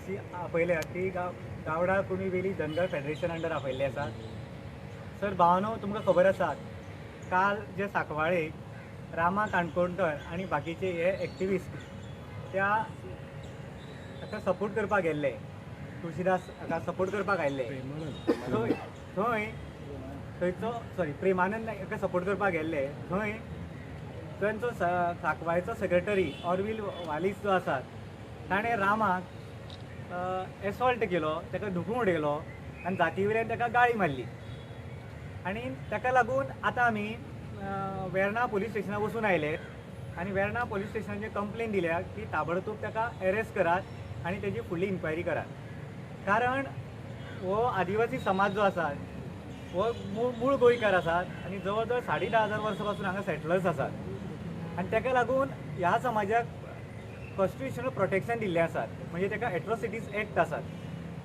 जी आपयल्या ती गावडा कुणबी वेली धनगर फेडरेशन अंडर आपयल्ली आसा. सर, भावानो, तुमकां खबर आसा, काल जे सांकवाळे रामा काणकोणकर आनी बाकीचे हे एक्टिविस्ट त्या ताका सपोर्ट करपाक गेल्ले, तुळशीदास हाका सपोर्ट करपाक आयिल्ले, थंय थंय थंयचो, सॉरी, प्रेमानंद हाका सपोर्ट करपाक गेल्ले, थंय थंयचो सांकवाळचो सेक्रेटरी ऑरवील वालीस जो आसा, ताणें रामाक एसॉल्ट केलो, ताका धुकून उडयलो आनी जाती वयल्यान ताका गाळी मारली. आनी ताका लागून आतां आमी वेर्णा पुलीस स्टेशनार वचून आयले आनी वेर्णा पुलीस स्टेशनाचेर कंप्लेन दिल्या की ताबडतोब ताका एरेस्ट करात आनी तेजी फुडली इन्क्वायरी करात, कारण हो आदिवासी समाज जो आसा हो मूळ गोंयकार आसात आनी जवळ जवळ 10,500 वर्सां पासून हांगा सेटलर्स आसात आनी ताका लागून ह्या समाजाक कॉन्स्टिट्युशनल प्रोटेक्शन दिल्लें आसात, म्हणजे ताका एट्रोसिटीज एक्ट आसात.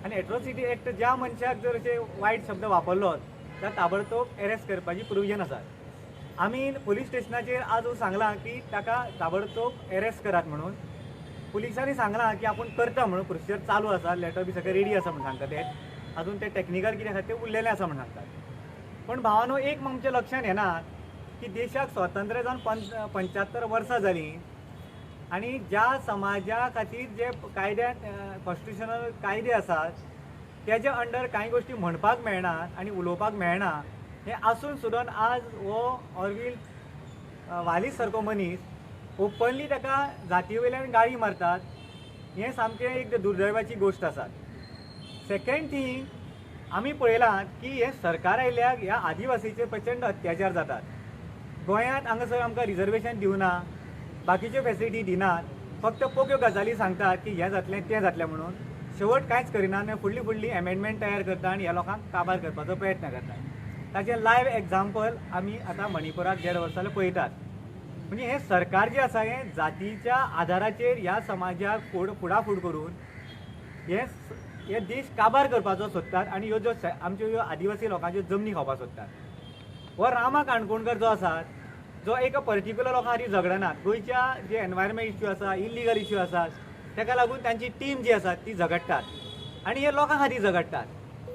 आनी एट्रोसिटी एक्ट ज्या मनशाक जर अशे वायट शब्द वापरलो जाल्यार ताबडतोब एरेस्ट करपाची प्रोविजन आसात. आमी पुलीस स्टेशनाचेर आज सांगलां की ताका ताबडतोब एरेस्ट करात म्हणून. पुलिसांनी सांगलां की आपूण करता म्हणून, प्रोसिजर चालू आसा, लेटर बी सगळें रेडी आसा म्हूण सांगता ते. अजून ते टॅक्निकल कितें आसा तें उरलेलें आसा म्हूण सांगतात. पण भावानो, एक आमच्या लक्षांत येना की देशाक स्वातंत्र्य जावन 75 वर्सां जालीं आनी ज्या समाजा खातीर जे कायद्यान कॉन्स्टिट्युशनल कायदे आसात तेज्या अंडर कांय गोश्टी म्हणपाक मेळना आनी उलोवपाक मेळना, हें आसून सुद्दां आज हो ऑरवील वालीस सारको मनीस ओपनली ताका जाती वयल्यान गाळी मारतात, हें सामकें एक दुर्दैवाची गोश्ट आसा. सेकेंड थींग, आमी पळयलां की हें सरकार आयल्यार ह्या आदिवासीचेर प्रचंड अत्याचार जातात. गोंयांत हांगासर आमकां रिजर्वेशन दिवना, बाकीच्यो फेसिलिटी दिनात, फक्त पोक्यो गजाली सांगतात की हें जातलें तें जातलें म्हणून, शेवट कांयच करिना आनी फुडली फुडली एमेंडमेंट तयार करता आनी ह्या लोकांक काबार करपाचो प्रयत्न करता. ताचें लायव्ह एग्जाम्पल आमी आतां मणिपुराक 1.5 वर्सां जालें पळयतात. म्हणजे हें सरकार जें आसा हें जातीच्या आदाराचेर ह्या समाजाक फुडाफूड करून हे देश काबार करपाचो सोदतात आनी ह्यो ज्यो आमच्यो ह्यो आदिवासी लोकांच्यो जमनी खावपाक सोदतात. हो रामा काणकोणकर जो आसा, जो एका पर्टिक्युलर लोकां खातीर झगडना, गोंयच्या जे एनवायरमेंट इश्यू आसा, इलिगल इश्यू आसा, ताका लागून तांची टीम जी आसा ती झगडटात आनी हे लोकां खातीर झगडटात.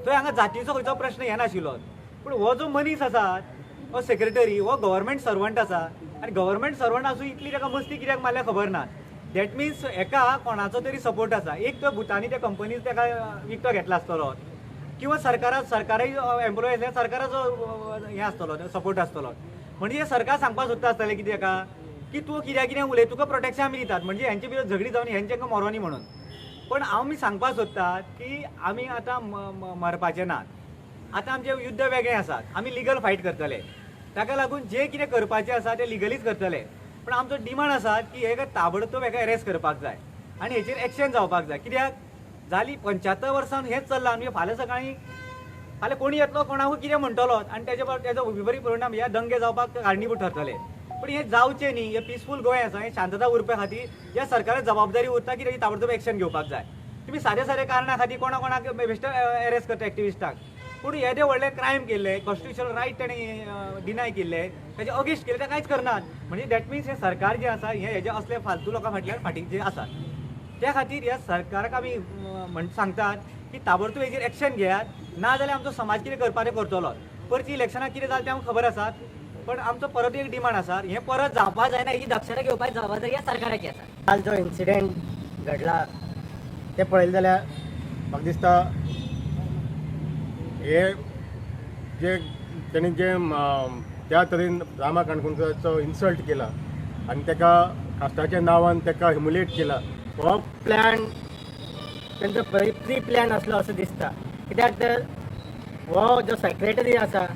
थंय हांगा जातीचो खंयचो प्रश्न येनाशिल्लो, पूण हो जो मनीस आसा, हो सेक्रेटरी, हो गव्हर्मेंट सर्वंट आसा आनी गव्हर्मेंट सर्वंट आसून इतली ताका मस्ती कित्याक मारल्या खबर ना. That means एका कोणाचो तरी सपोर्ट आसा. एक तर भुतानी त्या कंपनीन ताका विकतो घेतला आसतलो किंवा सरकाराय एम्प्लॉय आसल्यार सरकाराचो हें आसतलो, सपोर्ट आसतलो. म्हणजे सरकार सांगपाक सोदता आसतलें कितें ताका की तूं कित्याक कितें उलय, तुका प्रोटेक्शन आमी दितात, म्हणजे हेंचे भितर झगडी जावन हेंचे मरोनी म्हणून. पण आमी सांगपाक सोदतात की आमी आतां मरपाचे नात, आतां आमचें युद्ध वेगळें आसा, आमी लिगल फायट करतले, ताका लागून जें कितें करपाचें आसा तें लिगलीच करतले. पण आमचो डिमांड आसा की हेका ताबडतोब हेका एरेस्ट करपाक जाय आनी हेचेर एक्शन जावपाक जाय. कित्याक जाली 75 वर्सां हेंच चल्लां, म्हणजे फाल्यां सकाळीं फाल्यां कोणी येतलो कोणाकूय कितें म्हणटलो आनी तेजो विपरीत परिणाम ह्या दंगे जावपाक कारणीभूत ठरतले. पूण हें जावचें न्ही, हें पिसफूल गोंय आसा, हें शांतता उरपा खातीर ह्या सरकाराक जबाबदारी उरता की तेजी ताबडतोब एक्शन घेवपाक जाय. तुमी साद्या साद्या कारणां खातीर कोणा कोणाक बेश्टे एरेस्ट करता एक्टिविस्टाक, पूण येदे व्हडले क्रायम केल्ले, कॉन्स्टिट्युशनल रायट ताणें डिनाय केल्ले, ताजे अगेन्स्ट केल्ले, ते कांयच करनात. म्हणजे that means हें सरकार जें आसा हें हेजे असले फालतू लोकां फाटल्यान फाटीं जे आसात, त्या खातीर ह्या सरकाराक आमी म्हण सांगतात की ताबडतोब हेजेर एक्शन घेयात, ना जाल्यार आमचो समाज कितें करपा तें करतलो. परती इलेक्शनाक कितें जालें तें आमकां खबर आसा, पण आमचो परत एक डिमांड आसा, हें परत जावपा जायना ही दक्षता घेवपाची जबाबदारी ह्या सरकाराची आसा. काल जो इन्सिडेंट घडला ते पळयलें जाल्यार म्हाका दिसता हे जे तेणी जे त्या तरेन रामा काणकोणकराचो इन्सल्ट केला आनी ताका कास्टाच्या नांवान ताका ह्युमिलेट केला, हो प्लॅन तेंचो प्री प्लॅन आसलो असो दिसता. कित्याक तर हो जो सेक्रेटरी आसा,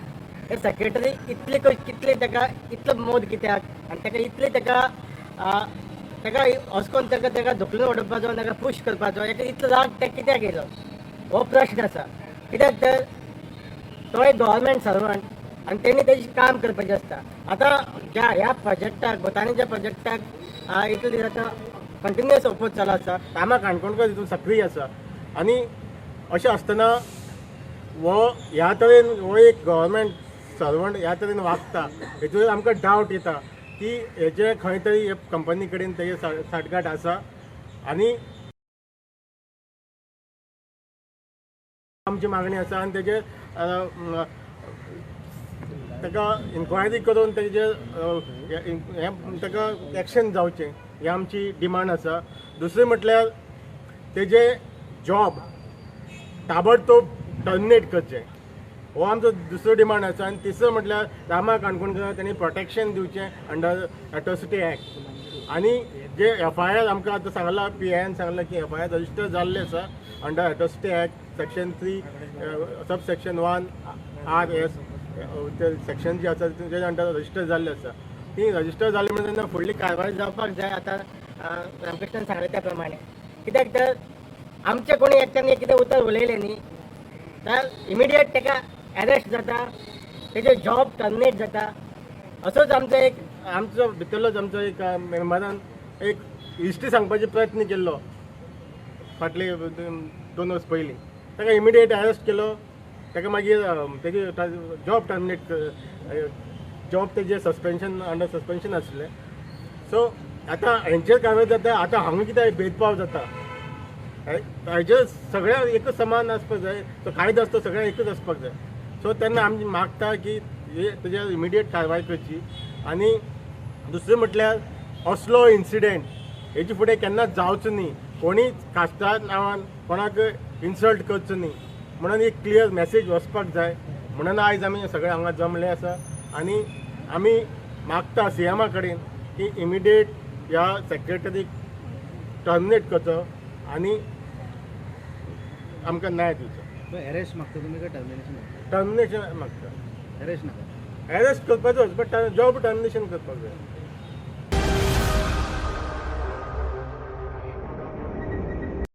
हे सेक्रेटरी इतले कितले ताका इतलो मोद कित्याक आनी ताका इतले ताका ताका अशें ताका ताका धुकलून उडोवपाचो आनी ताका पूश करपाचो हेका इतलो राग ताका कित्याक येयलो हो प्रश्न आसा. कित्याक तर तो एक गव्हर्मेंट सर्वंट आनी तेणी तेजें काम करपाचें आसता. आतां ज्या ह्या प्रोजेक्टाक, भुतानीच्या प्रोजेक्टाक इतले दीस आतां कंटिन्युअस ओपोज चालू आसा. रामा काणकोणकर हितून सक्रीय आसा आनी अशें आसतना हो ह्या तरेन हो एक गव्हर्मेंट सर्वंट ह्या तरेन वागता, हेतून आमकां डावट येता की हेजे खंय तरी हे कंपनी कडेन तेजे साठगांठ आसा आनी आमची मागणी आसा आनी तेजेर ताका इन्क्वायरी करून तेजेर हें ताका एक्शन जावचें ही आमची डिमांड आसा. दुसरें म्हटल्यार तेजे जॉब ताबडतोब टर्मिनेट करचें हो आमचो दुसरो डिमांड आसा. आनी तिसरो म्हटल्यार रामा काणकोणकर तांणी प्रोटेक्शन दिवचें अंडर एट्रोसिटी एक्ट. आनी जे एफ I R आमकां आतां सांगलां, पी आयन सांगलां की एफ I R register जाल्ले आसा under atrocity act section 3 sub section 1 RS ते सेक्शन जे आसा तेजे अंडर रजिस्टर जाल्ले आसा. ती रजिस्टर जाली म्हणून तेन्ना फुडली कारवाय जावपाक जाय. आतां रामकृष्णान सांगलें त्या प्रमाणे, कित्याक तर आमचे कोणी एकट्यान कितें उतर उलयलें न्ही तर इमिडिएट ताका एरेस्ट जाता, तेजे जॉब टर्मिनेट जाता. असोच आमचो एक आमचो भितरलोच आमचो एक मेंबरान एक हिस्ट्री सांगपाचो प्रयत्न केल्लो फाटले 2 वर्स पयलीं, ताका इमिडिएट अरेस्ट केलो. ताका मागीर तेजे जॉब टर्मिनेट, जॉब तेजे सस्पेन्शन अंडर सस्पेन्शन आसलें. सो आतां हेंचेर कारवाय जाता. आतां हांगा कितें भेदभाव जाता हेजेर सगळ्यांक एकच समान आसपाक जाय. तो कायदो आसता सगळ्यांक एकच आसपाक जाय. सो तेन्ना आमी मागता की तेजेर इमिडिएट कारवाय करची. आनी दुसरें म्हटल्यार असलो इन्सिडेंट हेजे फुडें केन्नाच जावचो न्ही, कोणीच कास्टा नांवान कोणाक इन्सल्ट करचो न्ही म्हणून एक क्लियर मॅसेज वचपाक जाय. म्हणून आयज आमी सगळे हांगा जमले आसा आनी आमी मागता सी एमा कडेन की इमिडिएट ह्या सेक्रेटरीक टर्मिनेट करचो आनी आमकां न्याय दिवचो. अरेस्ट मागता तुमी काय टर्मिनेशन? टर्मिनेशन मागता. अरेस्ट नाका. अरेस्ट करपाचोच, बट जॉब टर्मिनेशन करपाक जाय.